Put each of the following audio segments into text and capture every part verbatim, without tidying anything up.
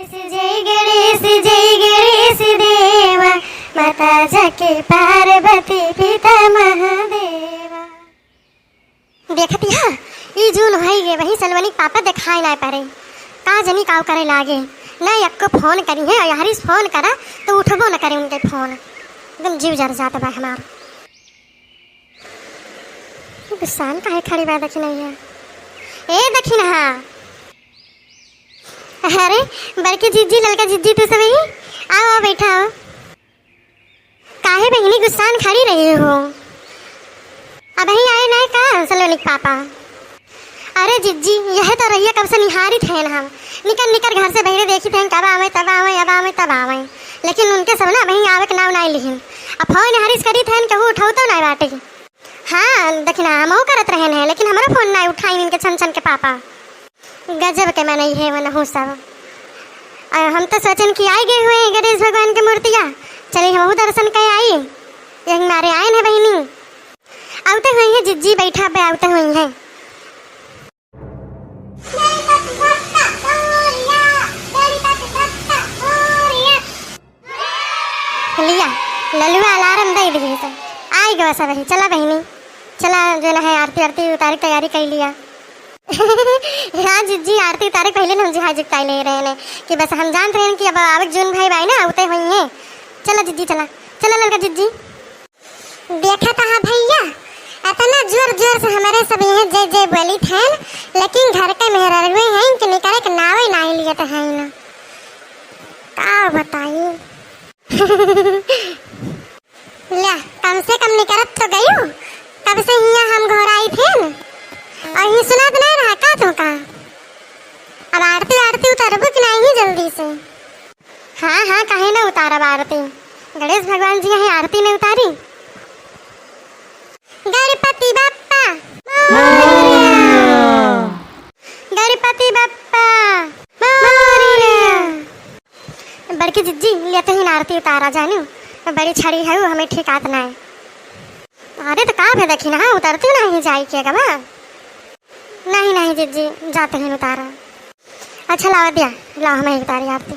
जय गणेश, जय गणेश देवा, माता जाके पार्वती पिता महादेवा। देखत हया, ई जून होई गे, वही सलोनी के पापा देखाई नाय परे। का जनी काव करे लागे, ना एक्को फोन करिहैं, अउर यहरी से फोन करा तो उठबो न करे उनके फोन, एकदम जीव जर जात बा हमार। गुस्सान काहे खड़ी बा दखिनहा? ए दखिनहा, अरे बड़की जिज्जी, ललका जिज्जी, तू सब ही आओ, आओ, बैठा आओ। काहे बहिनी गुस्सान खड़ी रही हो? अबहीं आए नाय का सलोनी के पापा? अरे जिज्जी, यह तो रहिया कब से निहारित हैं हम। निकर निकर घर से बहिरे देखित हैं, कब आवे तब आवे, अब आवे तब आवे। लेकिन उनके सब ना अबहीं आवे के नाव नाय लिहिन। अब फोन यहरी से करित हैं, केहू उठावतो नाय बाटे। हाँ, दखिनहा, हमहू करत रहेन है, लेकिन हमरो फोन नाय उठाइन इनके छन छन के पापा। गजब के मनई है वनहू सब। अ, हम तो सोचेन कि आई गए हुए हैं गणेश भगवान के मूर्तिया, चली हमहू दर्शन कर आई, यही मारे आएन है बहिनी। आवते हुई हैं जिज्जी, बैठा बे, आवते हुई हैं। लिया, ललुआ अलार्म दे दिए से। आई गवा सब ही। चला बहिनी, चला जो ना है आरती आरती उतारे के तैयारी कर लिया। हाँ जिज्जी, आरती उतारे के पहिले हम जिहाज उगताई ले रहे हैं कि बस हम जानत रहे हैं कि अब आवक जून भाई बाई ना आवते हुई हैं। चला जिज्जी, चला, चला ललका जिज्जी। देखत हा भैया, इतना जोर जोर से हमरे सब यहाँ जय जय बोलित हैं, लेकिन घर के मेहररुए हैं कि निकरे के नावे नाहीं लियत हैं ना। का बताई? ल्या, कम से कम निकरत तो गयू, तब से हियाँ हम घोराई थे न। अउर ही सुनात नहीं रहा का तू का? अब आरती आरती उतरबू कि नहीं जल्दी से? हाँ, हाँ, काहे न उतारब आरती? गणेश भगवान जी हैं, आरती न उतारी? गणपति बप्पा मोरया। गणपति बप्पा मोरया। बड़की जिज्जी, ले तो ही आरती उतारा जानू, बड़ी छड़ी है, हमें ठीक आत ना है। अरे तो का भे दखिनहा, उतरती नहीं जाई के गवा। नहीं, नहीं जिज्जी, जाते ही उतारा। अच्छा लावा दिया, लावा हमें उतारी आरती।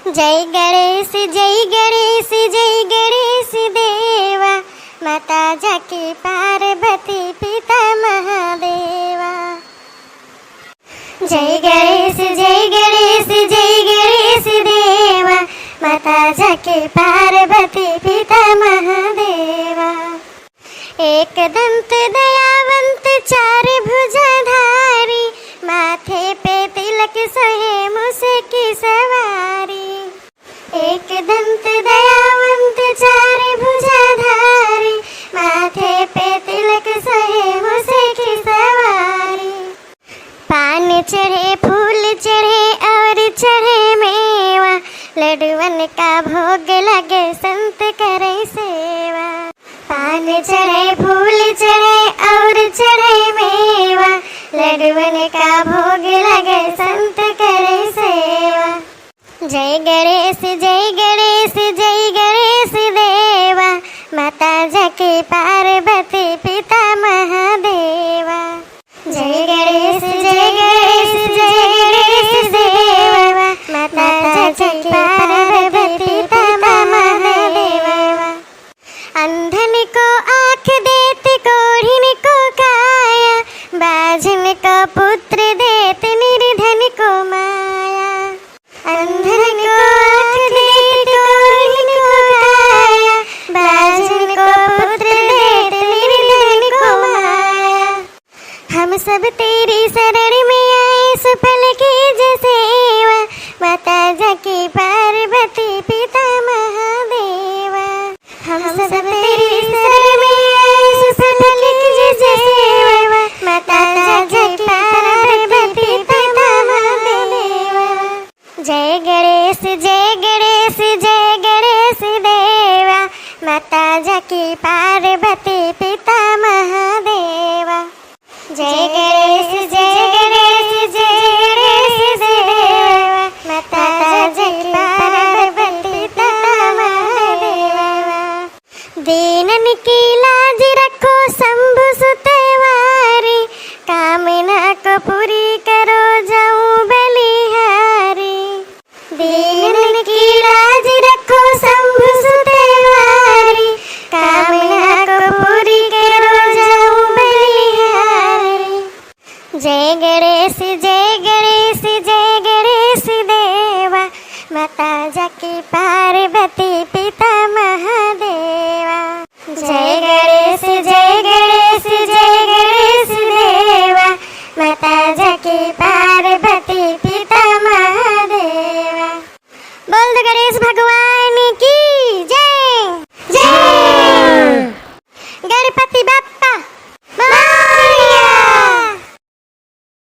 जय गणेश, जय गणेश, जय गणेश देवा, माता जाके पार्वती पिता महादेवा। जय गणेश, जय गणेश, जय गणेश देवा, माता जाके पार्वती पिता महादेवा। एक दंत दयावंत चार भुजाधारी, माथे पे तिलक सोहे मुसकी सवारी। एक दंत दयावंत चार भुजाधारी, माथे पे तिलक सोहे मुसकी सवारी। पान चढ़े, फूल चढ़े और चढ़े मेवा, लड्डुअन का भोग लगे, संत करे सेवा। पान चढ़े, फूल चढ़े और चढ़े मेवा, लड्डुअन का भोग लगे, संत करे सेवा। जय गणेश, जय गणेश, जय गणेश देवा, माता जाके पार्वती पिता महादेवा। जय गणेश, जय गणेश, जय गणेश देवा, माता जाके पार्वती पिता महादेवा। अंधन को आँख देत, कोढ़िन को काया, बाझिन को पुत्र देत, निर्धन को माया। अंधन को आँख देत, कोढ़िन को काया, बाझिन को पुत्र देत, गणेश, जय गणेश, जय गणेश देवा, माता जाकी पार्वती पिता महादेवा। जय गणेश, जय गणेश, जय गणेश देवा, माता जाकी पार्वती पिता महादेवा। बोल दो गणेश भगवान